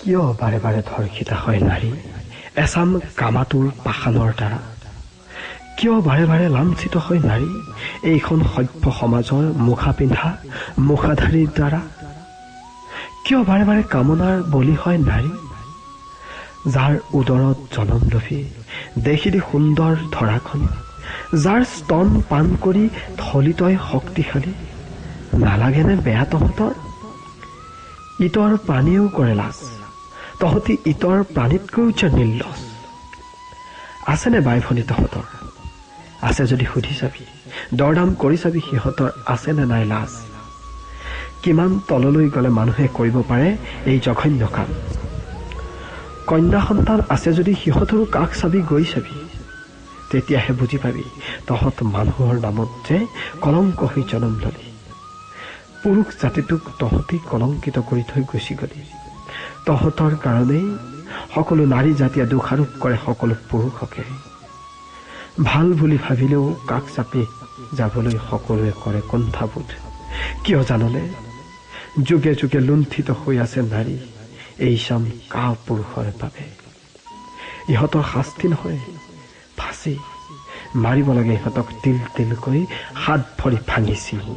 কিয় বাৰে বাৰে ধৰ্ষিতা হয় নাৰী এচাম কামাটোৰ পাষাণৰ দ্বাৰা? কিয় বাৰে বাৰে লাঞ্ছিত হয় নাৰী এইখন সভ্য সমাজৰ মুখা পিন্ধা মুখাধাৰীৰ দ্বাৰা? কিয় বাৰে বাৰে কামনাৰ বলি হয় নাৰী? যাৰ উদৰত জনম লভি দেখিলি সুন্দৰ ধৰাখন, যাৰ স্তন পান কৰি থলিতই শক্তিশালী, নালাগেনে বেয়া তহঁতৰ? ইতৰ প্ৰাণীয়েও কৰে লাজ, তহঁতি ইতৰ প্ৰাণীতকৈও যে নিৰ্লজ। আছেনে বাই ভনী তহঁতৰ? আছে যদি সুধি চাবি, দৰদাম কৰি চাবি সিহঁতৰ আছেনে নাই লাজ। কিমান তললৈ গ'লে মানুহে কৰিব পাৰে এই জঘন্য কাম? কন্যা সন্তান আছে যদি সিহঁতৰো কাষ চাবি, গৈ চাবি, তেতিয়াহে বুজি পাবি তহঁত মানুহৰ নামত যে কলংক হৈ জনম ললি। পুৰুষ জাতিটোক তহঁতি কলংকিত কৰি থৈ গুচি গলি। তহঁতৰ কাৰণেই সকলো নাৰী জাতিয়ে দোষাৰোপ কৰে সকলো পুৰুষকে। ভাল বুলি ভাবিলেও কাষ চাপি যাবলৈ সকলোৱে কৰে কুণ্ঠাবোধ। কিয় জাননে? যুগে যুগে লুণ্ঠিত হৈ আছে নাৰী এই চাম কা পুৰুষৰ বাবে। ইহঁতৰ শাস্তি নহয়, ফাঁচি মাৰিব লাগে ইহঁতক তিল তিলকৈ হাত ভৰি ভাঙি ছিঙি।